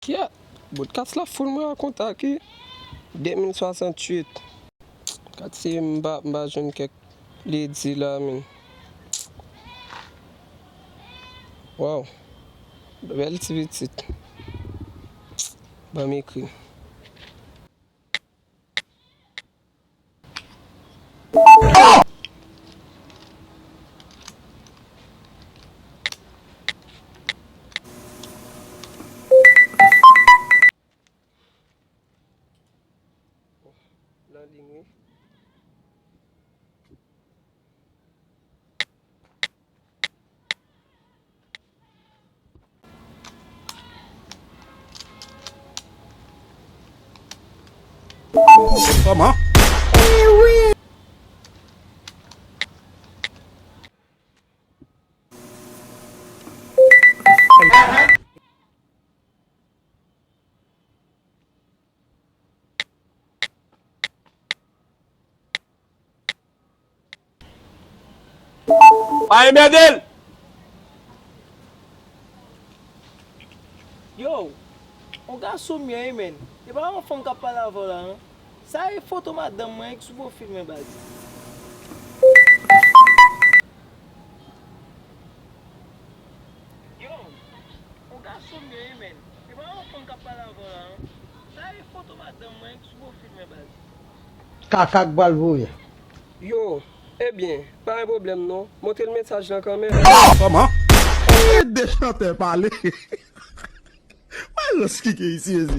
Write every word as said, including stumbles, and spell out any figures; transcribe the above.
Kyèt, bout kas la fout mwen an kontak wi. De mil swasanntuit. Katye m pa, m pa jwenn kèk ledi la, men. Waw. Bèl ti pitit. Ban m ekri. Nan liy wi. Kòman? Pa enmède l! Yo, on gason m ye wi, menn. E pa yon fanm k ap pale avè w la, non. Sa e foto madanm mwen ki sou pwofil mwen, baz. Yo, on gason m ye wi, menn. E pa yon fanm k ap pale avè w la, non. Sa e foto madanm mwen ki sou pwofil mwen, baz. Kaka k pral voye. Yo, ebyen, pa gen pwoblèm non. Montre l mesaj lan kanmenm. Kòman? E de chantè pale. Mwen rans ki gen isi, mezi.